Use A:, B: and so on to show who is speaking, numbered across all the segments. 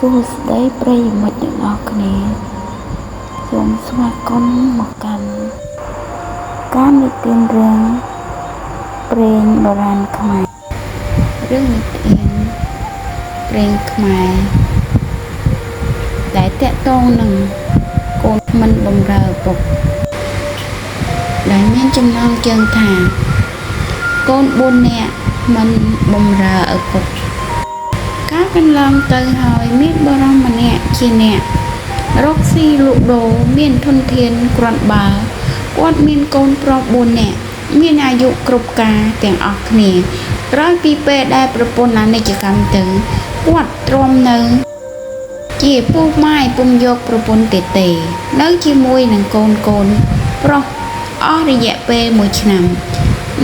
A: សួស្តីប្រិយមិត្តទាំងអស់គ្នាសូមស្វាគមន៍មកកាន់ការនិទានរឿងព្រេងបុរាណខ្មែររឿងនិទានព្រេងខ្មែរដែលតាក់ទងនឹងកូនមិនបំរើឪពុកដែលមានចំណងជើងថាកូន4នាក់មិនបំរើឪពុកកាលកន្លងទៅហើយមានបុរសម្នាក់ជាអ្នករកស៊ីលក់ដូរមានធនធានគ្រាន់បើគាត់មានកូនប្រុស4នាក់មានអាយុគ្រប់ការទាំងអស់គ្នាក្រោយពីពេលដែលប្រពន្ធអនិច្ចកម្មទៅគាត់ទ្រាំនៅជាពុះម៉ាយពុំយកប្រពន្ធទៀតទេនៅជាមួយនឹងកូនប្រុសអស់រយៈពេល1ឆ្នាំ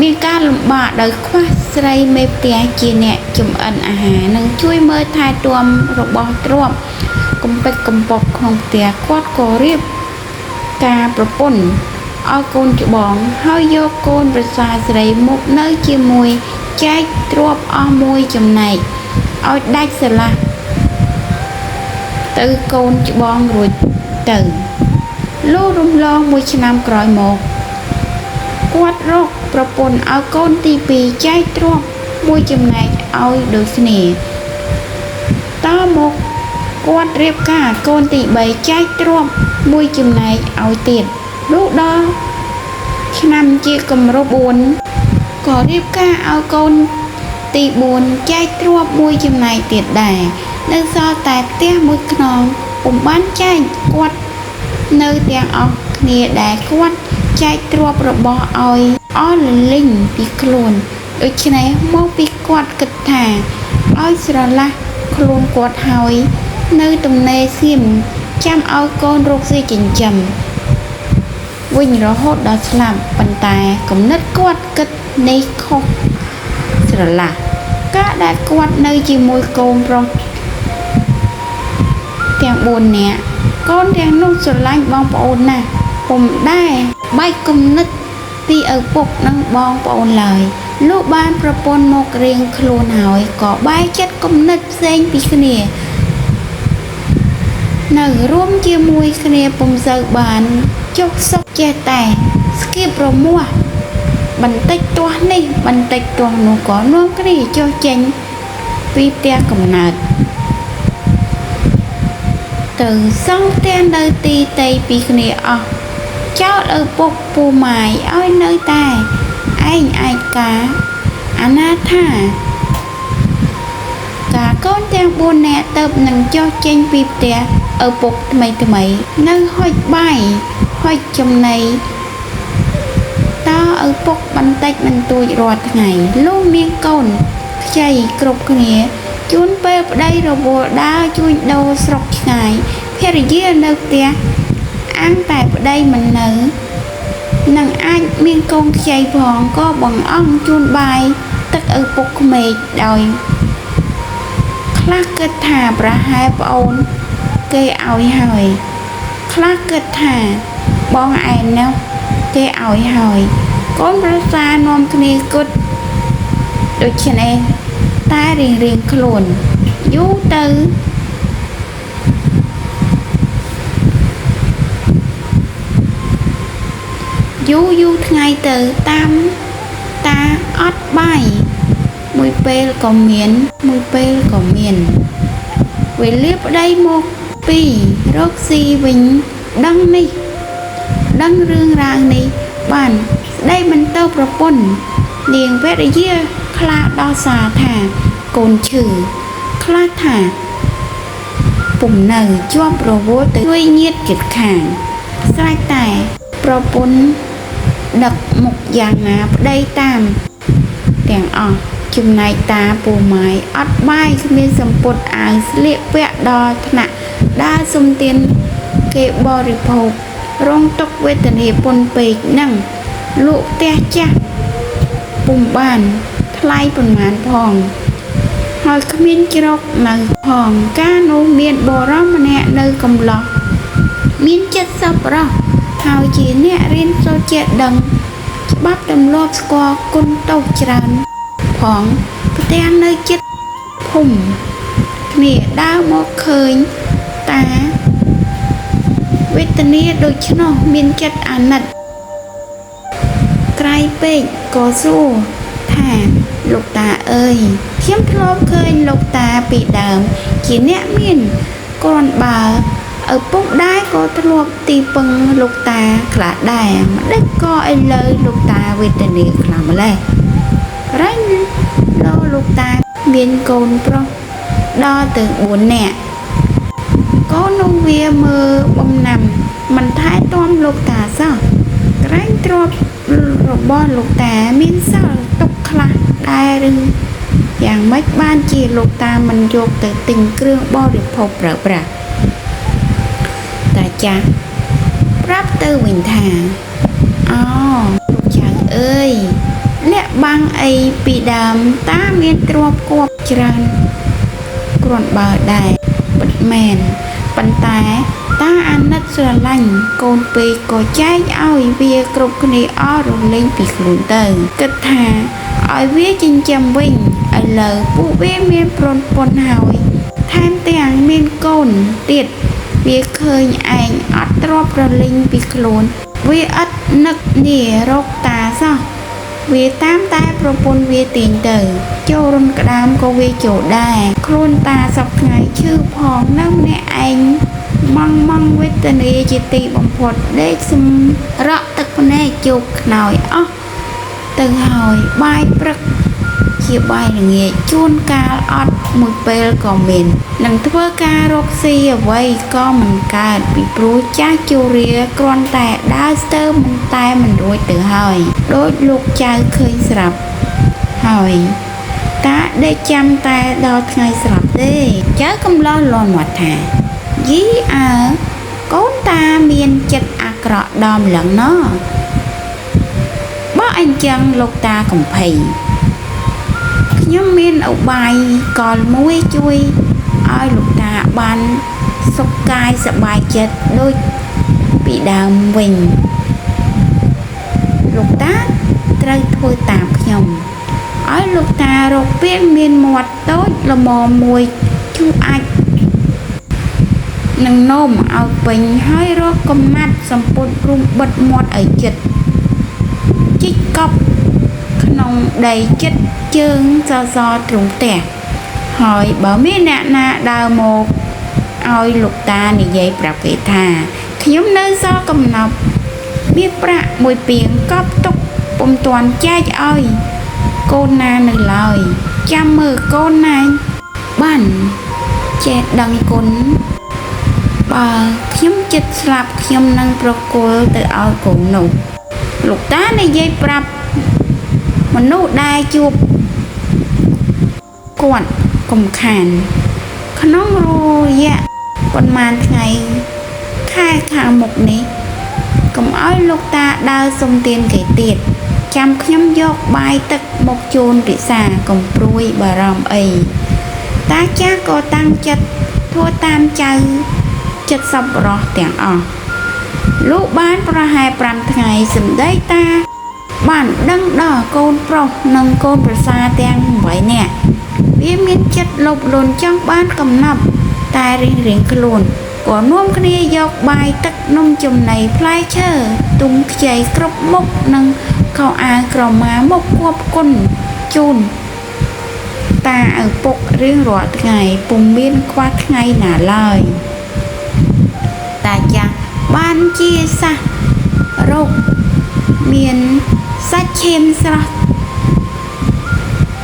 A: មានការលំបាកដោយខ្វះស្រីមេផ្ទះជាអ្នកចម្អិនអាហារនិងជួយមើលថែទាំរបស់ទ្រព្យកំពេចកំប៉ុកក្នុងផ្ទះគាត់ក៏រៀបការប្រពន្ធឲ្យកូនច្បងហើយយកកូនប្រសាស្រីមកនៅជាមួយចែកទ្រព្យអស់មួយចំណែកឲ្យដាច់ស្រឡះទៅកូនច្បងរួចទៅលុះរំលង1ឆ្នាំក្រោយមកគាត់រកប្រពន្ធឲ្យកូនទី2ចែកទ្រព្យមួយចំណែកឲ្យដូចគ្នាតមកគាត់រៀបការកូនទី3ចែកទ្រព្យមួយចំណែកឲ្យទៀតលុះដល់ឆ្នាំជាគម្រប់4ក៏រៀបការឲ្យកូនទី4ចែកទ្រព្យមួយចំណែកទៀតដែរនៅសល់តែផ្ទះមួយខ្នងពុំបានចែកគាត់នៅទាំងអស់គ្នាដែលគាត់ចែកទ្រព្យរបស់ឲ្យអស់លលិញពីខ្លួនដូច្នេះមកពីគាត់គិតថាឲ្យស្រឡះខ្លួនគាត់ហើយនៅទំនេរសៀមចាំឲ្យកូនរកស៊ីចិញ្ចឹមវិញរហូតដល់ស្លាប់ប៉ុន្តែគំនិតគាត់គិតនេះខុសស្រឡះការដែលគាត់នៅជាមួយកូនប្រុសទាំង4នាក់កូនទាំងនោះស្រឡាញ់បងប្អូនណាស់ពុំដែរបែកគំនិតពីឪពុកនិងបងប្អូនឡើយលុះបានប្រពន្ធមករៀងខ្លួនហើយក៏បែកចិត្តគំនិតផ្សេងពីគ្នានៅរួមជាមួយគ្នាពុំសូវបានចុះសុខចេះតែស្គៀបរមាស់បន្តិចទាស់នេះបន្តិចទាស់នោះក៏នាំគ្នាចុះចេញពីផ្ទះកំណើតទៅសង់ផ្ទះនៅទីទៃពីគ្នាអស់ចោលឪពុកពូម៉ាយឲ្យនៅតែឯងឯកាអនាថាកាកូនទាំង4នាក់ទៅនឹងចុះចេញពីផ្ទះឪពុកថ្មីៗនៅហុចបាយហុចចំណីតឪពុកបន្តិចបន្តួចរាល់ថ្ងៃលុះមានកូនខ្ចីគ្រប់គ្នាជួនពេលប្តីរវល់ដើរជួញដូរស្រុកឆ្ងាយភរិយានៅផ្ទះអាំងតែប្តីមិននៅនឹងអាចមានកូនខ្ចីផងក៏បង្អង់ជូនបាយទឹកឪពុកក្មេកដោយខ្លះគិតថាប្រហែលប្អូនគេឲ្យហើយខ្លះគិតថាបងឯណោះគេឲ្យហើយកូនប្រសានាំគ្នាគិតដូច្នេះតែរៀងៗខ្លួនយូរទៅយូរថ្ងៃទៅតាមតាអត់បាយមួយពេលក៏មានមួយពេលក៏មានវេលាប្តីមកពីរកស៊ីវិញដឹងនេះដឹងរឿងរ៉ាវនេះបានស្ដីបន្ទោសប្រពន្ធនាងវរិយាខ្លះដោះសារថាកូនឈឺខ្លះថាពុំនៅជាប់រវល់ទៅជួយញាតិជិតខាងស្រេចតែប្រពន្ធដឹកមុខយ៉ាងណាប្តីតាមទាំងអស់ចំណែកតាពូម៉ាយអត់បាយគ្មានសម្ពុតអាវស្លៀកពាក់ដល់ថ្នាក់ដើរសុំទានគេបរិភោគរងទុក្ខវេទនាពន់ពេកនឹងលក់ផ្ទះចាស់ពុំបានថ្លៃប៉ុន្មានផងហើយគ្មានជ្រកនៅផងកាលនោះមានបុរសម្នាក់នៅកំឡោះមានចិត្តសប្បុរសហើយជាអ្នករៀនសូត្រចេះដឹងច្បាប់ទម្លាប់ស្គាល់គុណទោសច្រើនផងផ្ទះនៅជិតភូមិ គ្នាដើរមកឃើញតាវេទនាដូច្នោះមានចិត្តអាណិតក្រៃពេកក៏សួរថាលោកតាអើយខ្ញុំធ្លាប់ឃើញលោកតាពីដើមជាអ្នកមានគ្រាន់បើឪពុកដែរក៏ធ្លាប់ទីពឹងលោកតាខ្លះដែរម្ដេចក៏ឥឡូវលោកតាវេទនាខ្លាំងម្ល៉េះរែងលោលោកតាមានកូនប្រុសដល់ទៅ4នាក់កូននោះវាមើលបំណាំមិនថែទាំលោកតាសោះក្រែងទ្រព្យរបស់លោកតាមានសល់ទុកខ្លះដែរឬយ៉ាងម៉េចបានជាលោកតាមិនយកទៅទិញគ្រឿងបរិភោគប្រើប្រាស់តាចាស់ប្រាប់ទៅវិញថាអូលោកចៅអើយលាក់បាំងអីពីដើមតាមានទ្រព្យគប់ច្រើនគ្រាន់បើដែរពិតមែនប៉ុន្តែតាអាណិតស្រឡាញ់កូនពេកក៏ចែកឲ្យវាគ្រប់គ្នាអស់រលែងពីខ្លួនទៅគិតថាឲ្យវាចិញ្ចឹមវិញឥឡូវពួកវាមានប្រពន្ធហើយថែមទាំងមានកូនទៀតវាឃើញឯងអត់ទ្រព្យរលែងពីខ្លួនវាឥតនឹកនារកតាសោះវាតាមតែប្រពន្ធវាទាញទៅចូលរុនក្តាមក៏វាចូលដែរខ្លួនតាសព្វថ្ងៃឈឺផងនៅម្នាក់ឯងម៉ងម៉ងវេទនាជាទីបំផុតដេកសម្រក់ទឹកភ្នែកជោគខ្នើយអស់ទៅហើយបាយព្រឹកជាបាយល្ងាចជួនកាលអត់មួយពេលក៏មាននឹងធ្វើការរកស៊ីអ្វីក៏មិនកើតពីព្រោះចាស់ជរាគ្រាន់តែដើរស្ទើរមិនតែមិនរួចទៅហើយដូចលោកចៅឃើញស្រាប់ហើយតាដេកចាំតែដល់ថ្ងៃស្រាប់ទេចៅកំលោះលាន់មាត់ថាយីអើកូនតាមានចិត្តអាក្រក់ដល់ម្លឹងណបើអញ្ចឹងលោកតាកំភៃខ្ញុំមានឧបាយកលមួយជួយឲ្យលោកតាបានសុខកាយសប្បាយចិត្តដូចពីដើមវិញលោកតាត្រូវធ្វើតាមខ្ញុំឲ្យលោកតារកពាងមានមាត់តូចល្មមមួយជូរអាចនឹងនោមឲ្យពេញហើយរកកំណាត់សម្ពុតរុំបិទមាត់ឲ្យជិតជីកកប់ក្នុងដីចិត្តជើងសសរទ្រុងផ្ទះហើយបើមានអ្នកណាដើរមកឲ្យលោកតានិយាយប្រាប់គេថាខ្ញុំនៅសល់កំណប់មាសប្រាក់មួយពាងកប់ទុកពុំទាន់ចែកឲ្យកូនណានៅឡើយចាំមើលកូនណាបានចេះដឹងគុណបើខ្ញុំចិត្តស្លាប់ខ្ញុំនឹងប្រគល់ទៅឲ្យកូននោះលោកតានិយាយប្រាប់មនុស្សដែលជួបគាត់កុំខានក្នុងរយៈប៉ុន្មានថ្ងៃខែខាងមុខនេះកុំឲ្យលោកតាដើរសុំទានគេទៀតចាំខ្ញុំយកបាយទឹកមកជូនពិសាកុំព្រួយបារម្ភអីតាចាស់ក៏តាំងចិត្តធ្វើតាមចៅចិត្តសប្បុរសទាំងអស់លោកបានប្រហែល5ថ្ងៃសម្ដីតាបានដឹងដល់កូនប្រុសនិងកូនប្រសាទាំង8នាក់វាមានចិត្តលោភលន់ចង់បានកំណប់តែរៀងៗខ្លួនក៏នាំគ្នាយកបាយទឹកនំចំណីផ្លែឈើទុំខ្ចីគ្រប់មុខនិងខោអាវក្រមាមកគប់គុណជូនតាឪពុករៀងរាល់ថ្ងៃពុំមានខ្វះថ្ងៃណាឡើយតាចាស់បានជាសះរោគមានសាច់ឈាមស្រស់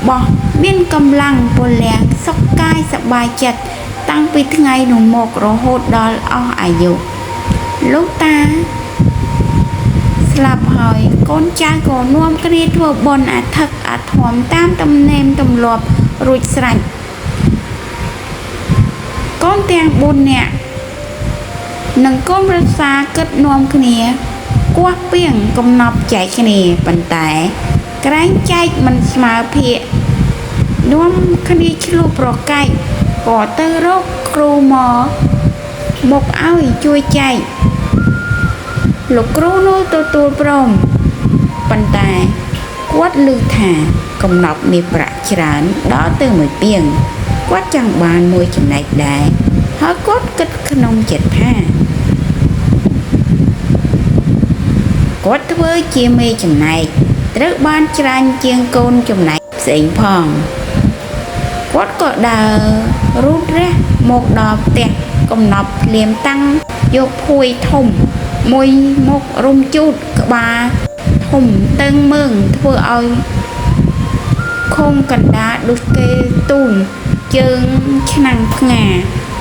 A: បោះមានកម្លាំងពលះសុខកាយសប្បាយចិត្តតាំងពីថ្ងៃនោះមករហូតដល់អស់អាយុលោកតាស្លាប់ហើយកូនចៅក៏នាំគ្នាធ្វើបុណ្យអធិកអធមតាមទំនៀមទម្លាប់រួចស្រេចកូនទាំង4នាក់និងកូនប្រសាគិតនាំគ្នាគោះពីងកំណប់ចែកគ្នាប៉ុន្តែក្រែងចែកមិនស្មើភាគនាំគ្នាឆ្លោះប្រកែកក៏ទៅរកគ្រូមកឲ្យជួយចែកលោកគ្រូនោះទទួលព្រមប៉ុន្តែគាត់ឮថាកំណប់មានប្រាក់ច្រើនដល់ទៅមួយពាង គាត់ចង់បានមួយចំណែកដែរហើយគាត់គិតក្នុងចិត្តថាគាត់ធ្វើជាមេចំណែកត្រូវបានច្រើនជាងកូនចំណែកផ្សេងផងគាត់ក៏ដើររូតរះមកដល់ផ្ទះកំណប់ភ្លាមតាំងយកភួយធំមួយមករុំជូតក្បាលធំតឹងមើងធ្វើឲ្យខងកណ្ដាលដូចគេទូនជើងឆ្នាំងផ្ងា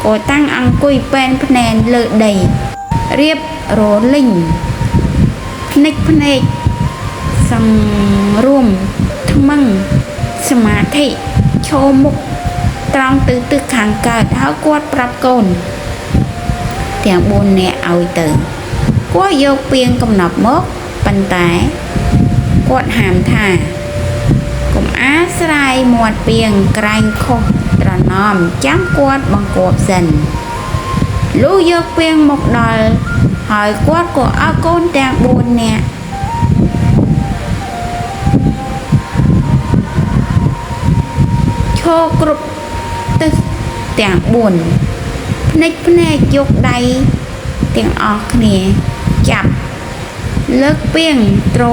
A: ក៏តាំងអង្គុយប៉ែនភ្នែនលើដីរៀបរលីងភ្និចភ្នែកសង្រួមថ្មឹងសមាធិឈរមុខត្រង់ទៅទិសខាងកើតហើយគាត់ប្រាប់កូនទាំង4នាក់ឲ្យទៅគាត់យកពាងកំណប់មកប៉ុន្តែគាត់ហាមថាកុំអាស្រ័យមាត់ពាងក្រែងខុសត្រណមចាំគាត់បង្គាប់សិនលុះយកពាងមកដល់ហើយគាត់ក៏ឲ្យកូនទាំង4នាក់ឈរគ្រប់ទិសទាំង4ភ្និចភ្នែកយកដៃទាំងអស់គ្នាចាប់លើកពាងទ្រ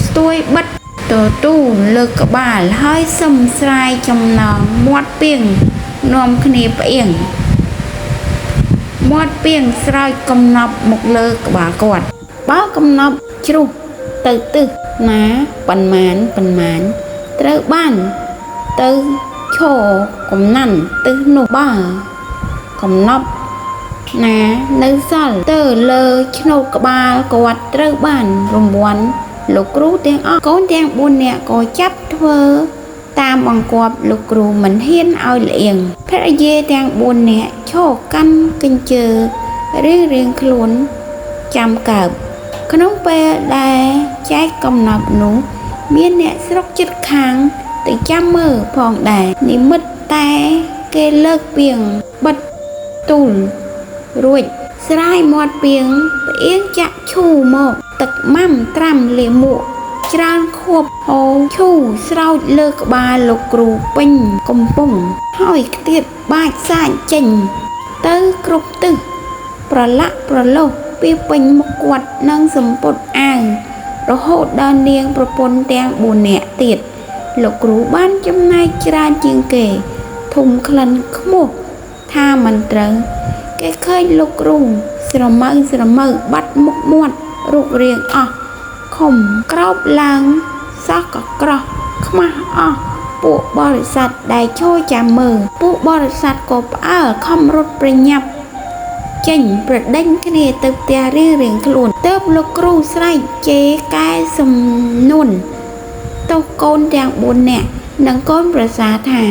A: ស្ទួយបិទទទូលលើកក្បាលហើយសំស្រាយចំណងមាត់ពាងនាំគ្នាផ្អៀងមាត់ពាងស្រោចកំណប់មកលើក្បាលគាត់បើកំណប់ជ្រុះទៅទិសណាប៉ុន្មានប៉ុន្មានត្រូវបានទៅឈរកំណាន់ទិសនោះបើកំណប់ណានៅសល់ទៅលើឆ្នោតក្បាលគាត់ត្រូវបានរង្វាន់លោកគ្រូទាំងអស់កូនទាំង4នាក់ក៏ចាប់ធ្វើតាមបង្គាប់លោកគ្រូមិនហ៊ានឲ្យលៀងភរិយាទាំង4នាក់ឈរកាន់កញ្ជើរៀងរៀងខ្លួនចាំកើបក្នុងពេលដែលចែកកំណប់នោះមានអ្នកស្រុកជិតខាងទៅចាំមើលផងដែរនិមិត្តតែគេលើកពាងបិទទូលរួចស្រាយមាត់ពាងផ្អៀងចាក់ឈូមកទឹកម៉ាំត្រាំលាមកច្រើនខួបហូរឈូស្រោចលើក្បាលលោកគ្រូពេញកំពុងហើយខ្ទាតបាចសាចចេញទៅគ្រប់ទិសប្រឡាក់ប្រឡោះពីពេញមុខគាត់និងសម្ពុតអាវរហូតដល់នាងប្រពន្ធទាំង4នាក់ទៀតលោកគ្រូបានចំណែកច្រើនជាងគេធំក្លិនខ្មោះថាមិនត្រូវគេឃើញលោកគ្រូស្រមៅស្រមៅបាត់មុខមាត់រូបរាងអស់ខំក្រោបឡើងសោះក៏ក្រោះខ្មាស់អស់ពួកបរិស័ទដែលឈរចាំមើលពួកបរិស័ទក៏ផ្អើលខំរត់ប្រញាប់ចេញប្រដេញគ្នាទៅផ្ទះរៀងរៀងខ្លួនទើបលោកគ្រូស្រែកជេរកែសំនួនទោសកូនទាំង4នាក់និងកូនប្រសាថា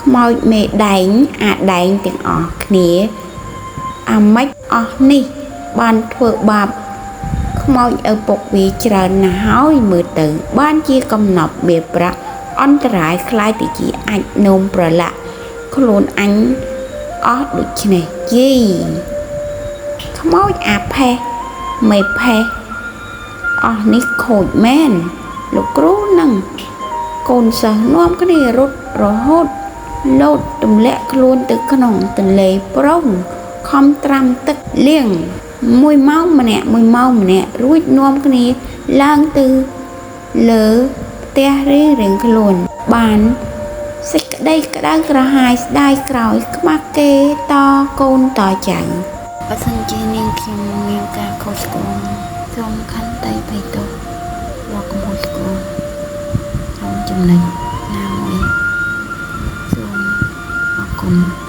A: ខ្មោចមេដែងអាដែងទាំងអស់គ្នាអាម៉េចអស់នេះបានធ្វើបាបខ្មោចឪពុកវាច្រើនណាស់ហើយមើលទៅបានជាកំណប់បៀប្រាក់អន្តរាយคล้ายទៅជាអាចនោមប្រឡាក់ខ្លួនអញអស់ដូច្នេះយីខ្មោចអាផេះមេផេះអស់នេះខូចមែនលោកគ្រូនឹងកូនសិស្សនាំគ្នារត់រហូតលោតទម្លាក់ខ្លួនទៅក្នុងទន្លេប្រងខំត្រាំទឹកលាងមួយម៉ោងម្នាក់មួយម៉ោងម្នាក់រួចនាំគ្នាឡើងទៅលើផ្ទះរៀងរៀងខ្លួនបានសេចក្តីក្តៅក្រហាយស្ដាយក្រោយខ្មាស់គេតកូនតចៅបើសិនជានាងខ្ញុំមានការខុសឆ្គងសូមខន្តីភ័យទោសរាល់កំហុសឆ្គងក្នុងចំណុចណាមួយសូមអរគុណ។